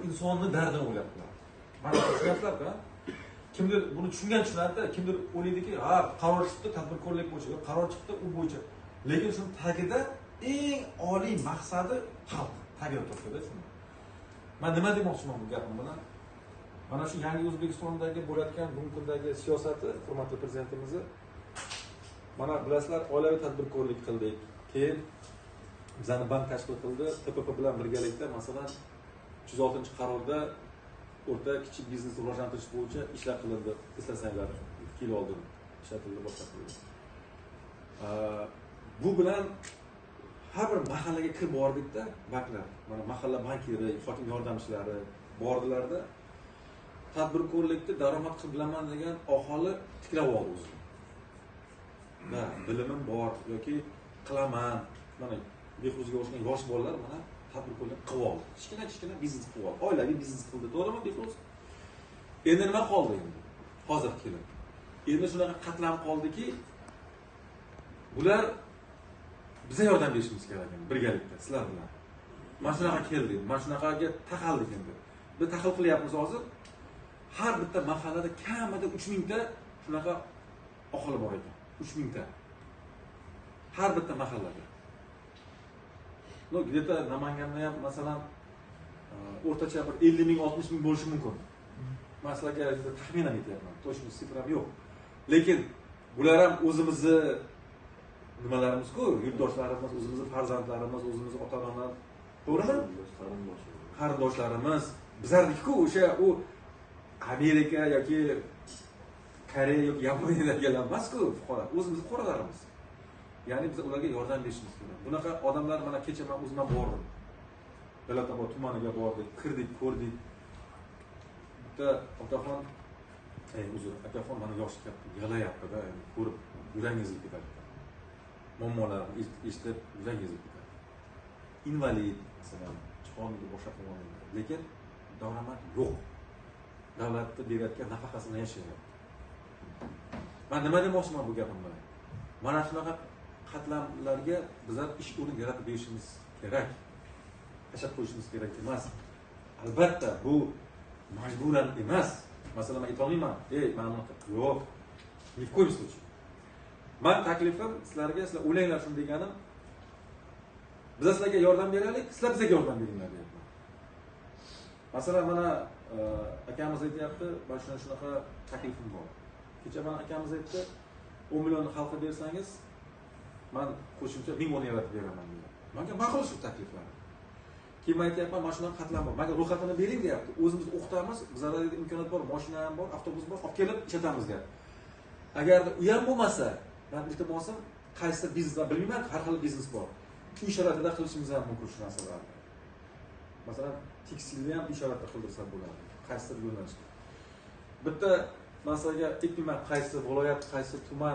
insonni dardini o'ylab qiladi. Mana tushunyapsizlar-ku? Kimdir buni tushungan tushunadi, kimdir o'ylaydiki, ha, qaror chiqdi tadbirkorlik bo'yicha, yo'q, qaror chiqdi u bo'yicha. Lekin shuni tagida eng oliy maqsadi xalq tagida turibdi-da shuni. Men nima demoqchiman bu gapim bilan? Mana shu yangi O'zbekistondagi bo'layotgan bugungi kundagi siyosati, hurmatli prezidentimizni, mana bilasizlar, oilaviy tadbirkorlik qildik. Keyin bizani bank tashkil qildi, TPP bilan birgalikda, masalan, 306-qarorda o'rta kichik biznesni rivojlantirish bo'yicha ishlar qilindi. Eslasanglar, 2 yil oldin ishlatildi, boshqa qildi. Bu bilan har bir mahallaga kirib bordikda banklar, mana mahalla bankiri, hokim yordamchilari bordilarda tadbirkorlikda daromad qilib bilaman degan aholi tiklab oldi o'zini. Da, bilimim bor yoki qilaman. Mana Behruzga o'xshagan yosh bolalar mana tadbirkorlik qilib oldi. Kichkina-kichkina biznes qilib oldi. Oilaviy biznes qildi, to'g'rimi Behruz? Endi nima qoldi endi? Hozir kelib. Endi shunaqa qatlam qoldiki, bular biza yordam berishimiz kerak endi birgalikda sizlar bilan. Mana shunaqa keldik, mana shunaqaga taqaldik endi. Biz tahlil qilyapmiz hozir. Har bitta mahallada kamida 3000 ta shunaqa aholi bor ekan. 3000 ta. Har bitta mahallada. No, где-то Namanganda ham masalan o'rtacha bir 50 ming, 60 ming bo'lishi mumkin. Men sizlarga taxminan aytyapman, точный цифра m yo'q. Lekin bular ham o'zimizni nimalarimiz-ku, yurtdoshlarimiz, o'zimizni farzandlarimiz, o'zimizni ota-onalar, to'g'rimi? Qarindoshlarimiz, bizlarniki-ku o'sha u Amerika yoki Koreya yoki Yaponiyadagilar emas-ku fuqaro, o'zimizni fuqarolarimiz. Ya'ni biz ularga yordam berishimiz kerak. Bunaqa odamlar mana kecha men o'zim ham bordim. Davlatobod tumaniga bordik, kirdik, ko'rdik. Bitta otaxon, uzr, akaxon mana yoshi katta, yig'layapti-da, ko'rib yuragingiz ezilib ketadi. Muammolarni eshitib yuragingiz ezilib ketadi. Invalid, masalan, chiqolmaydi, boshqa qilolmaydi. Lekin daromad yo'q. Davlatni berayotgan nafaqasini yashayapti. Men nima demoqchiman bu gapim bilan? Mana shunaqa qatlamlarga bizlar ish o'rni yaratib berishimiz kerak. Tashlab qo'yishimiz kerak emas. Albatta bu majburan emas. Masalan, men aytolmayman, ey, mana bunaqa yo'q. Ни в коем случае. Men taklifim sizlarga, sizlar o'ylanglar shuni deganim, biz sizlarga yordam beraylik, sizlar bizga yordam beringlar deyapman. Masalan, mana akamiz aytyapti, mana shunaqa taklifim bor. Kecha mana akamiz aytdi, 10 million xalqqa bersangiz, men qo'shimcha 1000 o'rin yaratib beraman deyapti. Menga ma'qul shu takliflar. Keyin men aytyapman, mana shunaqa qatlam bor. Menga ro'yxatini bering deyapti. O'zimiz o'qitamiz, bizlarda imkoniyat bor, mashina ham bor, avtobus bor, olib kelib ishlatamiz deyapti. Agar u ham bo'lmasa, men iltimosim, qaysi biznes, bilmayman, har xil biznes bor. Uy sharoitida qilishimiz ham mumkin shu narsalarni. Masalan, tekstilni ham uy sharoitida qildirsa bo'ladi. Qaysidir yo'nalishda. Bitta masalaga aytmayman, qaysi viloyat, qaysi tuman.